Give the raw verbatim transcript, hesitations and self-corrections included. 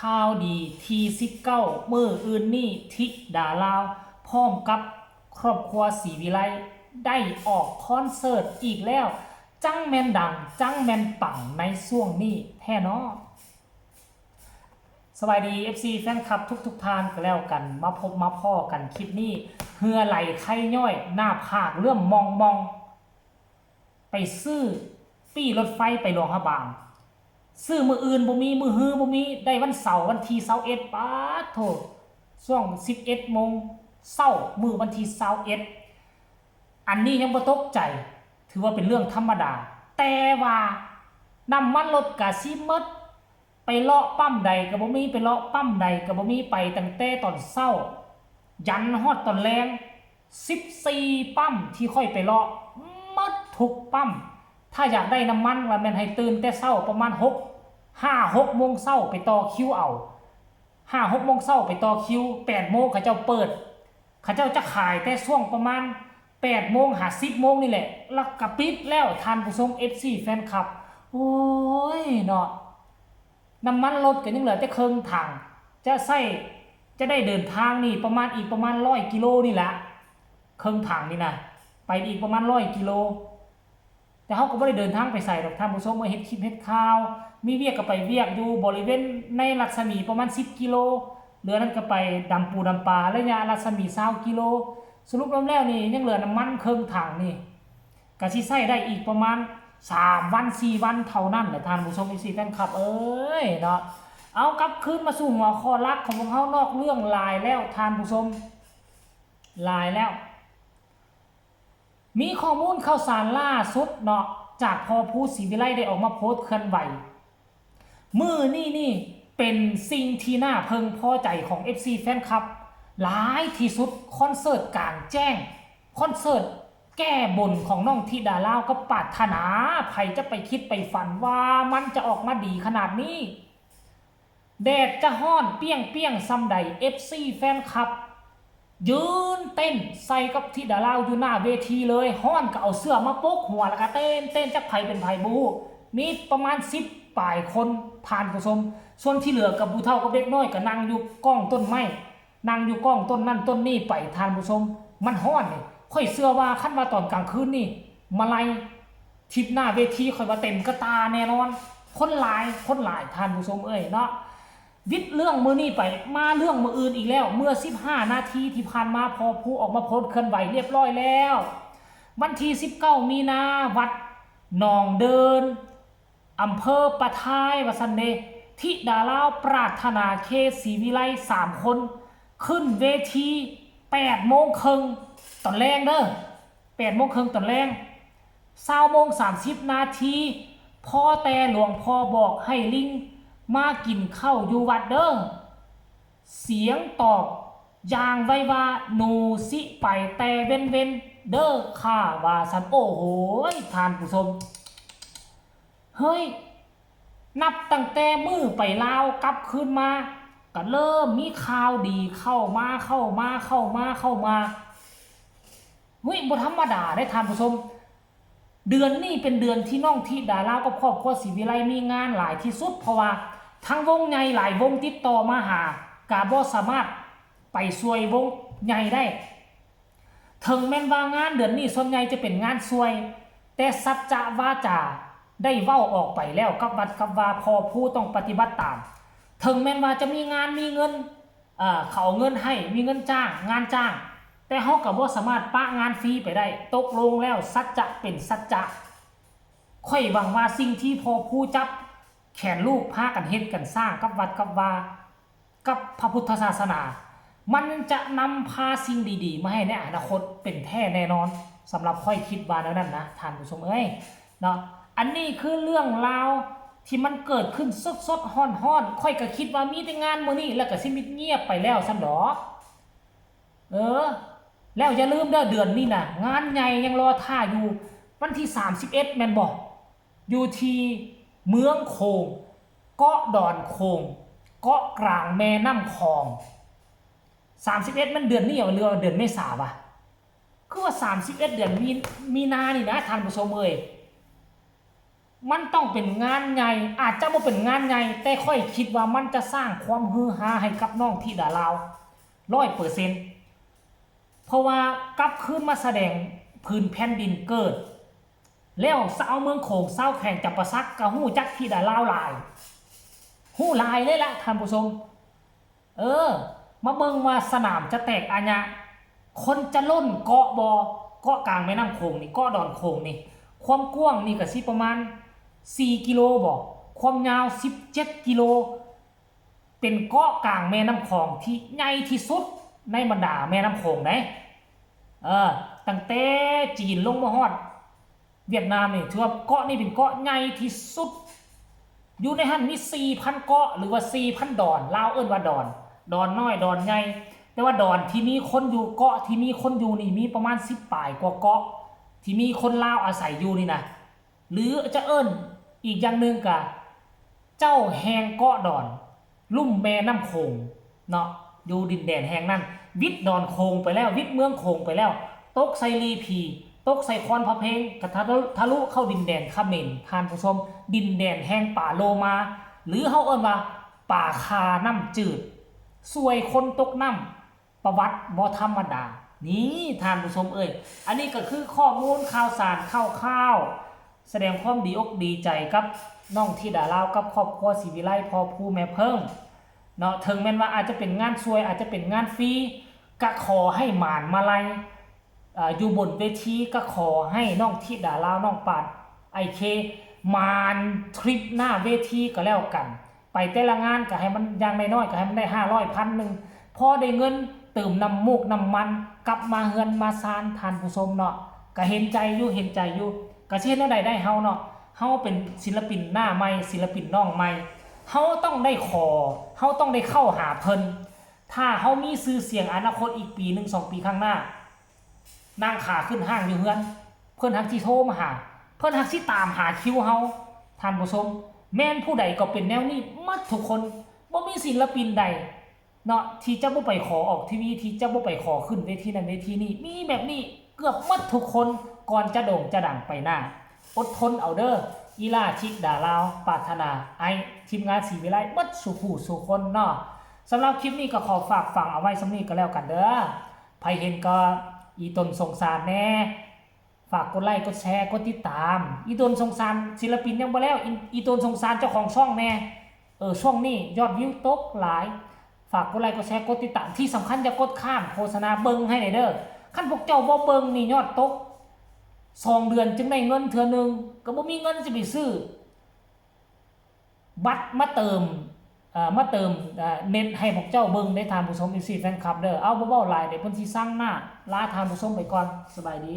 ข่าวดีที่สิบเก้า มื้ออื่นนี้ ธิดาลาว พร้อมกับครอบครัวศรีวิไล ได้ออกคอนเสิร์ตอีกแล้ว จั่งแม่นดัง จั่งแม่นปังในช่วงนี้แท้เนาะ สบายดี เอฟซี แฟนคลับทุกๆท่านก็แล้วกัน มาพบมาพ้อกันคลิปนี้ เหื่อไหลไคย้อย หน้าผากเริ่มมองๆ ไปซื้อปี้รถไฟไปหลวงพระบาง ซื้อมื้ออื่นบ่มี มื้อฮือบ่มี ได้วันเสาร์วันที่ซาวเอ็ด ป๊าดโธ่ ช่วงสิบเอ็ดโมงเช้า มื้อวันที่ซาวเอ็ด อันนี้ยังบ่ตกใจ ถือว่าเป็นเรื่องธรรมดา แต่ว่าน้ำมันรถกะสิหมด ไปเลาะปั๊มใดก็บ่มี ไปเลาะปั๊มใดก็บ่มี ไปตั้งแต่ตอนเช้า ยันฮอดตอนแลง สิบสี่ปั๊มที่ข้อยไปเลาะ หมดทุกปั๊ม ถ้าอยากได้น้ำมันละแม่นให้ตื่นแต่เช้าประมาณหก ห้า หกโมงเช้าไปต่อคิวเอา ห้า หกโมงเช้าไปต่อคิว แปดโมงเขาเจ้าเปิด เขาเจ้าจะขายแต่ช่วงประมาณแปดโมงหาสิบโมงนี่แหละ แล้วก็ปิดแล้ว ท่านผู้ชม เอฟซี แฟนคลับ โอ้ยเนาะ น้ำมันรถก็ยังเหลือแต่เคิ่งถัง จะใช้ จะได้เดินทางนี่ประมาณ อีกประมาณร้อยกิโลนี่แหละ เคิ่งถังนี่นะ ไปอีกประมาณร้อยกิโล แต่เฮาก็บ่ได้เดินทางไปไสดอก ท่านผู้ชม มาเฮ็ดคลิปเฮ็ดข่าว มีเวียกก็ไปเวียกอยู่บริเวณในรัศมีประมาณสิบกิโล เหลือนั้นก็ไปดำปูดำปลา ระยะรัศมีซาวกิโล สรุปรวมแล้วนี่ยังเหลือน้ำมันเคิ่งถังนี่ ก็สิใช้ได้อีกประมาณสามวันสี่วันเท่านั้นแหละ ท่านผู้ชม เอฟซี แฟนคลับเอ้ยเนาะ เอากลับคืนมาสู่หัวข้อหลักของพวกเฮา นอกเรื่องหลายแล้ว ท่านผู้ชม หลายแล้ว มีข้อมูลข่าวสารล่าสุดเนาะ จาก พ.ภู ศรีวิไล ได้ออกมาโพสต์เคลื่อนไหว มื้อนี้นี่เป็นสิ่งที่น่าพึงพอใจของ เอฟซี แฟนคลับ หลายที่สุด คอนเสิร์ตกลางแจ้ง คอนเสิร์ตแก้บนของน้องธิดาลาวกับปรารถนา ใผจะไปคิดไปฝันว่ามันจะออกมาดีขนาดนี้ แดดจะฮ้อนเปรี้ยงๆ ส่ำใด เอฟซี แฟนคลับ ยืนเต้นใส่กับธิดาลาวอยู่หน้าเวทีเลย ฮ้อนก็เอาเสื้อมาปกหัวแล้วก็เต้นเต้น จักไผเป็นไผบ่ฮู้ มีประมาณสิบปลายคน ท่านผู้ชม ส่วนที่เหลือกับผู้เฒ่ากับเด็กน้อยก็นั่งอยู่ก้องต้นไม้ นั่งอยู่ก้องต้นนั่นต้นนี่ไป ท่านผู้ชม มันฮ้อนนี่ ข้อยเชื่อว่าคันว่าตอนกลางคืนนี่ มาลัย ทิศหน้าเวทีข้อยว่าเต็มกระตาแน่นอน คนหลาย คนหลาย ท่านผู้ชมเอ้ยเนาะ วิดเรื่องมื้อนี้ไป มาเรื่องมื้ออื่นอีกแล้ว เมื่อสิบห้านาทีที่ผ่านมา พ.ภู ออกมาโพสต์เคลื่อนไหวเรียบร้อยแล้ว วันที่สิบเก้ามีนา วัดหนองเดิน อำเภอปะทาย ว่าซั่นเด้ ธิดาลาวปรารถนา เค ศรีวิไล สามคน ขึ้นเวทีแปดโมงครึ่งตอนแลงเด้อ แปดโมงครึ่งตอนแลง ซาวโมงสามสิบนาที พอแต่หลวงพ่อบอกให้ลิงมากินข้าวอยู่วัดเด้อ เสียงตอบอย่างไวว่า หนูสิไปแต่เว็นๆ เด้อค่ะ ว่าซั่น โอ้โหย ท่านผู้ชม เฮ้ย นับตั้งแต่มื้อไปลาวกลับคืนมา ก็เริ่มมีข่าวดีเข้ามา เข้ามา เข้ามา เข้ามา เฮ้ย บ่ธรรมดาเด้ ท่านผู้ชม เดือนนี้เป็นเดือนที่น้องธิดาลาวกับครอบครัวศรีวิไลมีงานหลายที่สุด เพราะว่าทั้งวงใหญ่หลายวงติดต่อมาหา ก็บ่สามารถไปช่วยวงใหญ่ได้ ถึงแม้นว่างานเดือนนี้ส่วนใหญ่จะเป็นงานช่วย แต่สัจจะวาจาได้เว้าออกไปแล้วกับวัดกับวา พ.ภู ต้องปฏิบัติตาม ถึงแม้นว่าจะมีงานมีเงิน เอ่อ เขาเอาเงินให้ มีเงินจ้าง งานจ้าง แต่เฮาก็บ่สามารถปะงานฟรีไปได้ ตกลงแล้วสัจจะเป็นสัจจะ ข้อยหวังว่าสิ่งที่ พ.ภู จับแขนลูกพากันเฮ็ดกันสร้างกับวัดกับวา กับพระพุทธศาสนา มันจะนำพาสิ่งดีๆ มาให้ในอนาคตเป็นแท้แน่นอน สำหรับข้อยคิดว่าแนวนั้นนะ ท่านผู้ชมเอ้ย เนาะ อันนี้คือเรื่องราวที่มันเกิดขึ้นสดๆ ฮ้อนๆ ข้อยก็คิดว่ามีแต่งานมื้อนี้ แล้วก็สิมิดเงียบไปแล้วซั่นดอก เออ แล้วอย่าลืมเด้อ เดือนนี้นะ งานใหญ่ยังรอท่าอยู่ วันที่สามสิบเอ็ดแม่นบ่ อยู่ที่เมืองโขง เกาะดอนโขง เกาะกลางแม่น้ำของ สามสิบเอ็ดมันเดือนนี้หรือว่าเดือนเมษาวะ คือว่าสามสิบเอ็ดเดือนมี มีนานี่นะ ท่านผู้ชมเอ้ย มันต้องเป็นงานใหญ่ อาจจะบ่เป็นงานใหญ่ แต่ข้อยคิดว่ามันจะสร้างความฮือฮาให้กับน้องธิดาลาว ร้อยเปอร์เซ็นต์ เพราะว่ากลับคืนมาแสดงผืนแผ่นดินเกิด แล้วชาวเมืองโขง ชาวแขวงจำปาสักก็ฮู้จักธิดาลาวหลาย ฮู้หลายเลยละท่านผู้ชม เออ มาเบิ่งว่าสนามจะแตกอะหยะ คนจะล้นเกาะบ่ เกาะกลางแม่น้ำโขงนี่ เกาะดอนโขงนี่ ความกว้างนี่ก็สิประมาณ สี่ กิโลบ่ ความยาว สิบเจ็ด กิโล เป็นเกาะกลางแม่น้ำโขงที่ใหญ่ที่สุดในบรรดาแม่น้ำโขงเด้ เออ ตั้งแต่จีนลงมาฮอดเวียดนามนี่ ถือว่าเกาะนี่เป็นเกาะใหญ่ที่สุด อยู่ในหั้นมี สี่พัน เกาะ หรือว่า สี่พัน ดอน ลาวเอิ้นว่าดอน ดอนน้อย ดอนใหญ่ แต่ว่าดอนที่มีคนอยู่ เกาะที่มีคนอยู่นี่มีประมาณ สิบ ปลายกว่าเกาะ ที่มีคนลาวอาศัยอยู่นี่นะ หรือจะเอิ้นอีกอย่างหนึ่งกะ เจ้าแห่งเกาะดอน ลุ่มแม่น้ำโขงเนาะ อยู่ดินแดนแห่งนั้น วิดดอนโขงไปแล้ว วิดเมืองโขงไปแล้ว ตกใส่ลีผี ตกใส่คอนพะเพง กะทะลุ ทะลุเข้าดินแดนเขมร ท่านผู้ชม ดินแดนแห่งป่าโลมา หรือเฮาเอิ้นว่าป่าคาน้ำจืด ซวยคนตกน้ำ ประวัติบ่ธรรมดา นี่ท่านผู้ชมเอ้ย อันนี้ก็คือข้อมูลข่าวสารคร่าวๆ แสดงความดีอกดีใจกับน้องธิดาลาวกับครอบครัวศรีวิไล พ่อภูแม่เพิ่งเนาะ ถึงแม้นว่าอาจจะเป็นงานซวย อาจจะเป็นงานฟรี กะขอให้หมานมาลัย เอ่อ อยู่บนเวที กะขอให้น้องธิดาลาว น้องปาด ไอเค หมานทริปหน้าเวทีก็แล้วกัน ไปแต่ละงานก็ให้มันอย่างน้อยๆ ก็ให้มันได้ ห้าร้อย พันหนึ่ง พอได้เงินเติมน้ำมูกน้ำมัน กลับมาเฮือนมาซาน ท่านผู้ชมเนาะ ก็เห็นใจอยู่ เห็นใจอยู่ ก็สิเฮ็ดแนวใดได้ เฮาเนาะ เฮาเป็นศิลปินหน้าใหม่ ศิลปินน้องใหม่ เฮาต้องได้ขอ เฮาต้องได้เข้าหาเพิ่น ถ้าเฮามีชื่อเสียงอนาคตอีกปีหนึ่งสองปีข้างหน้า นั่งขาขึ้นห้างอยู่เฮือน เพิ่นหักสิโทรมาหา เพิ่นหักสิตามหาคิวเฮา ท่านผู้ชม แม่นผู้ใดก็เป็นแนวนี้หมดทุกคน บ่มีศิลปินใดเนาะ ที่จะบ่ไปขอออกทีวี ที่จะบ่ไปขอขึ้นเวทีนั้นเวทีนี้ มีแบบนี้เกือบหมดทุกคน ก่อนจะโด่งจะดังไปหน้า อดทนเอาเด้อ อีหล่าธิดาลาว ปรารถนา ไอ้ ทีมงานศรีวิไล หมดสู่ผู้สู่คนเนาะ สำหรับคลิปนี้ก็ขอฝากฝังเอาไว้ส่ำนี้ก็แล้วกันเด้อ ไผเห็นก็อีตนสงสารแน่ ฝากกดไลค์ กดแชร์ กดติดตาม อีตนสงสารศิลปินยังบ่แล้ว อี อีตนสงสารเจ้าของช่องแน่ เออ ช่วงนี้ยอดวิวตกหลาย ฝากกดไลค์ กดแชร์ กดติดตาม ที่สำคัญอย่ากดข้ามโฆษณา เบิ่งให้แหน่เด้อ คันพวกเจ้าบ่เบิ่งนี่ยอดตก สองเดือนจึงได้เงินเทื่อหนึ่ง ก็บ่มีเงินสิไปซื้อ บัตรมาเติม เอ่อ มาเติม เอ่อ เน็ตให้พวกเจ้าเบิ่งได้ ท่านผู้ชม เอฟซี แฟนคลับเด้อ เอา บ่เว้าหลาย เดี๋ยวเพิ่นสิซังหน้า ลาท่านผู้ชมไปก่อน สบายดี